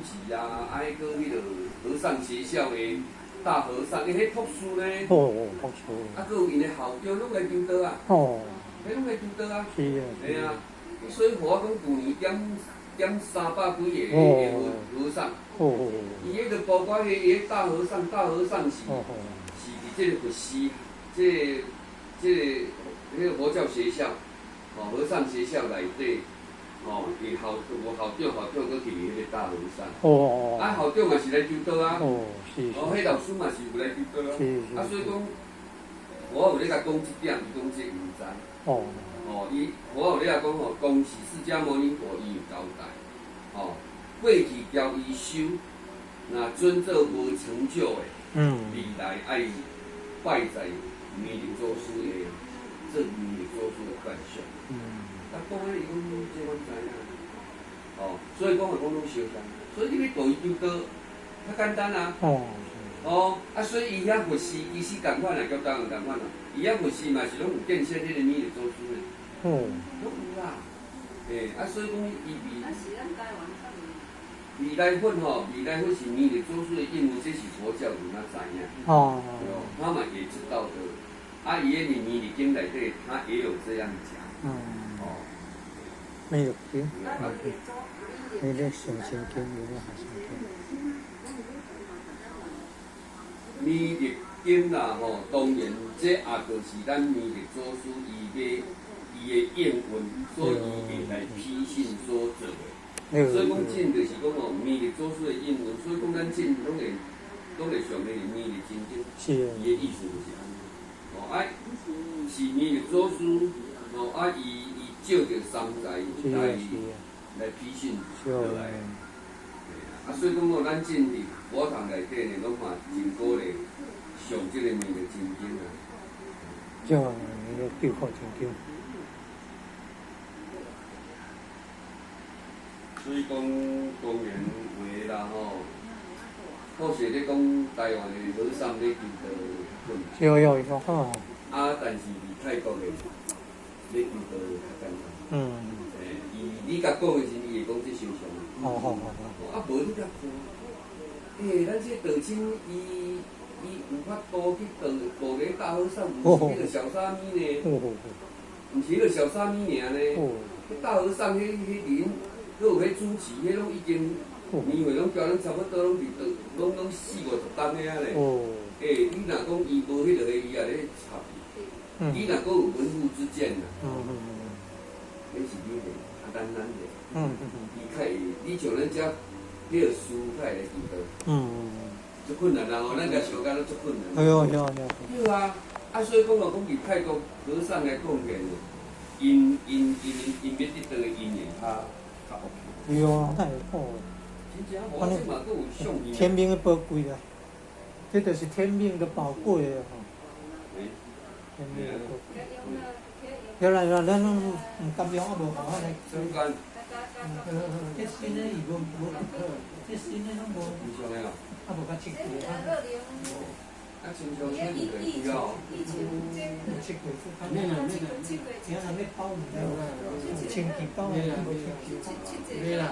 持啊，啊，彼個彼个和尚學校的大和尚，伊彼博士呢，哦，博士。啊，閣有𪜶的校長攏來求道啊。彼攏來求道啊。嘿啊，所以予我講舊年點300幾個和尚。伊彼個包括彼個大和尚，大和尚是佇這个佛寺，這個佛教學校，哦，和尚學校內底，哦，伊校有校長，校長閣去彼个大和尚。啊，校長嘛是來求道啊。哦，彼老師嘛是有來求道啊。啊，所以講，我有咧共講這點，伊講這毋知。哦，伊我有咧共講吼，講是釋迦牟尼佛伊有交代，哦，過去交伊修，若準做無成就的，未來愛拜在彌勒祖師的做彌勒祖師的拜相。啊，講安呢伊講這阮知影。哦，所以講會講攏相仝，所以你欲度伊求道，較簡單啊。哦，啊，所以伊遐佛寺其實仝款啊，佮台灣仝款啊，伊遐佛寺嘛是攏有建設彼個彌勒祖師的。攏有啦。欸，啊，所以講伊未來佛吼，未來佛是彌勒祖師的應運，這是佛教有哪知影？對，他嘛也知道的。啊，伊彼《彌勒經》內底，他也有這樣講。哦。彌勒經，彌勒成仙經，彌勒下生經。彌勒經啦，吼，當然這也就是咱彌勒祖師伊欲伊的應運，所以伊會來批信所做的。所以講真就是講吼，彌勒祖師的應運，所以講咱真攏會上彼个彌勒真經，伊的意思就是按呢。哦，啊，是彌勒祖師，哦，啊，伊照著三才來批信落來。啊，所以講吼，咱真佇佛堂內底呢，攏嘛真鼓勵上這個彌勒真經啊。叫那個對抗真經。所以講，當然有的啦吼，好勢咧講台灣的和尚咧求道困難。啊，但是佇泰國的咧求道較簡單。欸，伊你共講的時陣，伊會講這相像。啊，無你共看，欸，咱這道親伊有法度去度度個大和尚，毋是彼個小沙彌呢？毋是彼個小沙彌爾呢？彼大和尚，彼人，閣有彼主持，彼攏已經年歲攏交咱差不多，攏佇道，攏四五十冬的啊咧。欸，你若講伊無彼落個，伊也咧插伊。你若閣有門戶之見啦，彼是你的，啊，咱的。伊較會，你像咱遮彼個師較會來求道。足困難啊！吼，咱共相較攏足困難。對啊，啊，所以講哦，講佇泰國和尚來貢獻的，𪜶欲得道的因緣較 OK。對啊，那會好。真正我這嘛閣有相片。天命的寶貴啊，這就是天命的寶貴啊！吼。天命的寶貴。有啦有啦，咱攏毋甘用啊，無辦法來。中間。這新的伊無，這新的攏無。啊，無較七月啊。啊，親像這個對哦。七月初較。今仔日包毋知有清氣包，無清氣包。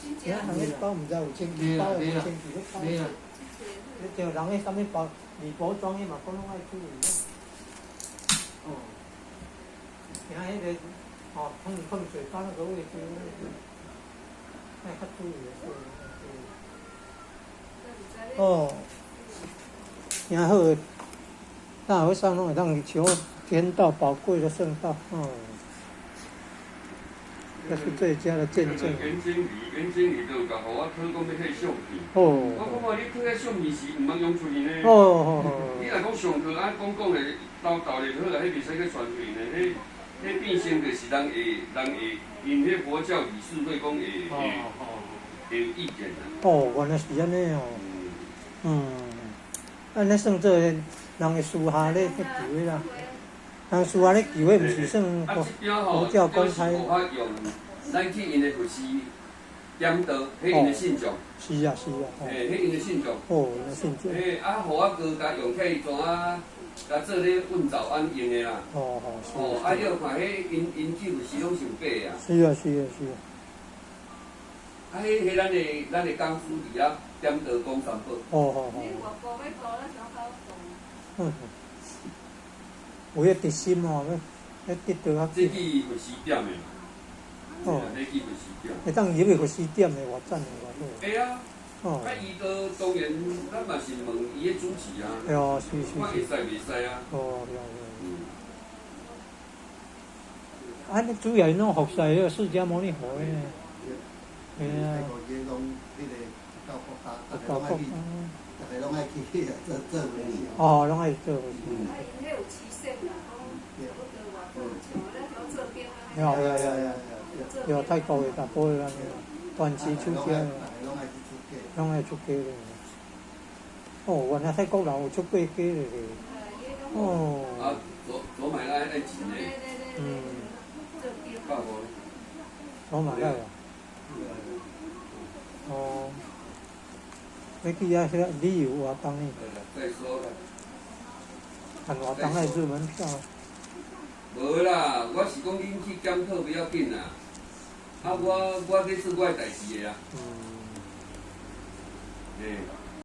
今仔日包毋知有清氣包，無清氣包。你像人彼啥物包，鋁箔裝彼嘛，講攏愛注意。哦。今彼个哦，碰碰嘴巴那個位置，愛較注意的。哦，然後大和尚攏會當求天道寶貴的聖道，哦，這是最佳的見證。袁經理，袁經理都有共予我討講欲翕相片。我講話你討彼相片是毋通用出去呢。你若講上課按講講的，兜兜咧好啊，彼袂使去傳出去呢。彼變成就是人會，𪜶彼佛教理事會講會有意見啦。哦，原來是按呢哦。按呢算做人的私下咧去求的啦。人私下咧求的，毋是算佛教公開。無法用，咱去𪜶的佛寺點道，彼𪜶的信眾。是啊是啊。嘿，彼𪜶的信眾。哦，𪜶的信眾。嘿，啊，予我哥共用起來怎啊？共做咧問早安用的啦。哦，啊，你有看彼𪜶酒是攏上假的啊。是啊是啊是啊。啊，彼咱的講師佇遐點道講三寶。有彼直心吼，欲得到較這去佛寺點的嘛。這去佛寺點。會當入去佛寺點的，偌讚的偌好。會啊。啊，伊都當然，咱嘛是問伊的主持啊。對啊，是是。看會使袂使啊？哦，對對。啊，你主要攏服侍彼個釋迦牟尼佛的。對啊。泰國這攏彼個佛教國家，逐个攏愛去，逐个攏愛去做做和尚。哦，攏愛做和尚。啊，𪜶彼有祈聖啦，講差不多外國像咱遐做兵啊。對啊對啊對啊，泰國的淡薄仔按呢，短期出家。攏愛出家咧。哦，原來泰國人有出過家的咧。哦。啊，左左買來愛錢的。左馬來啊。哦。欲去遐遐旅遊活動呢？再說啦。看活動愛入門票。無啦，我是講恁去檢討不要緊啦。啊，我咧做我的代誌的啊。